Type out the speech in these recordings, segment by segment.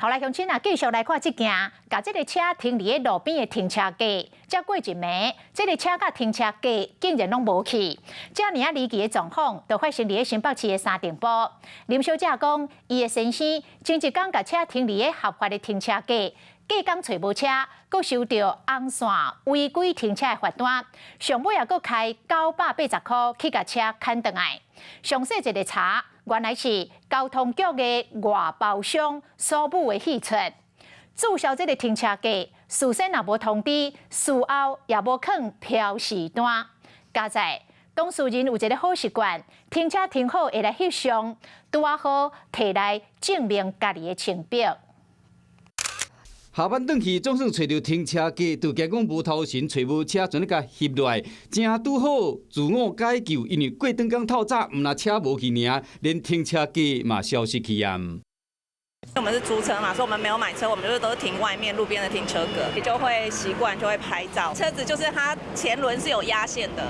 好來，鄉親啊，繼續來看這件，共這个車停佇咧路邊的停車格，才過一暝，這个車佮停車格竟然攏無去，遮爾仔離奇的狀況，就發生佇咧新北市的三重埔。林小姐講，伊的先生前一工共車停佇咧合法的停車格，隔工揣無車，閣收著紅線違規停車的罰單，上尾也閣開980箍去共車牽轉來。詳細一个查，原來是交通局的外包商所舞的戲出，註銷這个停車格，事先也無通知，事後也無囥標示單。佳哉當事人有一个好習慣，停車停好會來翕相，拄仔好提來證明家己的清白。下班轉去總算揣著停車格，就驚講無頭神，揣無車，全咧共翕落來，正拄好自我解救，因為過轉工透早，毋但車無去爾，連停車格嘛消失去啊。我們是租車嘛，所以我們沒有買車，我們就是都是停外面路邊的停車格，就會習慣就會拍照。車子就是它前輪是有壓線的，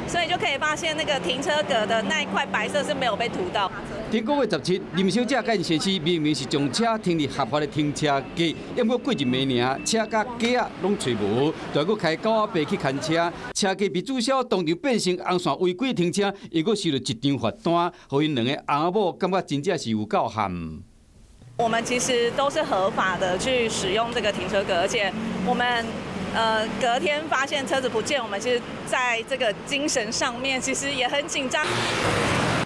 所以就可以發現那個停車格的那一塊白色是沒有被塗到。頂個月17，林小姐佮𪜶先生明明是將車停佇合法的停車格，毋過過一暝爾，車佮格仔攏揣無，就閣開980去牽車，車格被註銷，當場變成紅線違規停車，又閣收著一張罰單，予𪜶兩个翁某感覺真正是有夠譀。我們其實都是合法的去使用這個停車格，而且我們隔天發現車子不見，我們其實在這個精神上面其實也很緊張。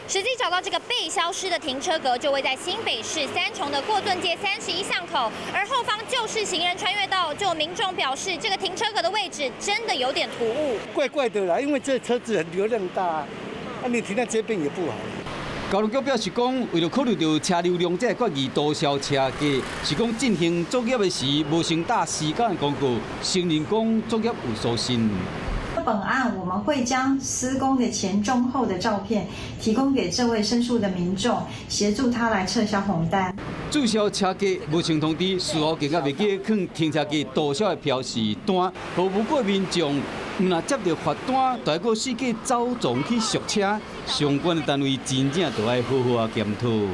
實際找到這個被消失的停車格，就位在新北市三重的過圳街31巷口，而後方就是行人穿越道。就民眾表示，這個停車格的位置真的有點突兀。怪怪的啦，因為這車子流量大，啊，你停在這邊也不好。交通局表示講，為著考慮著車流量，才會決議塗銷車格，是講進行作業的時，無先打時間的廣告，承認講作業有粗心。本案我們會將施工的前、中、後的照片提供給這位申訴的民眾，協助他來撤銷紅單。註銷車格無先通知，事後更加袂記囥停車格塗銷的標示單，予無辜民眾毋但接著罰單，還閣四界走傱去贖車，相關的單位真正著愛好好仔檢討。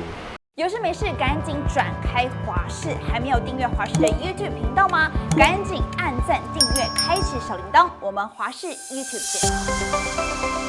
有事沒事趕緊轉開華視，還沒有訂閱華視的 YouTube 頻道嗎？趕緊按讚訂閱，開啟小鈴鐺。我們華視 YouTube 見。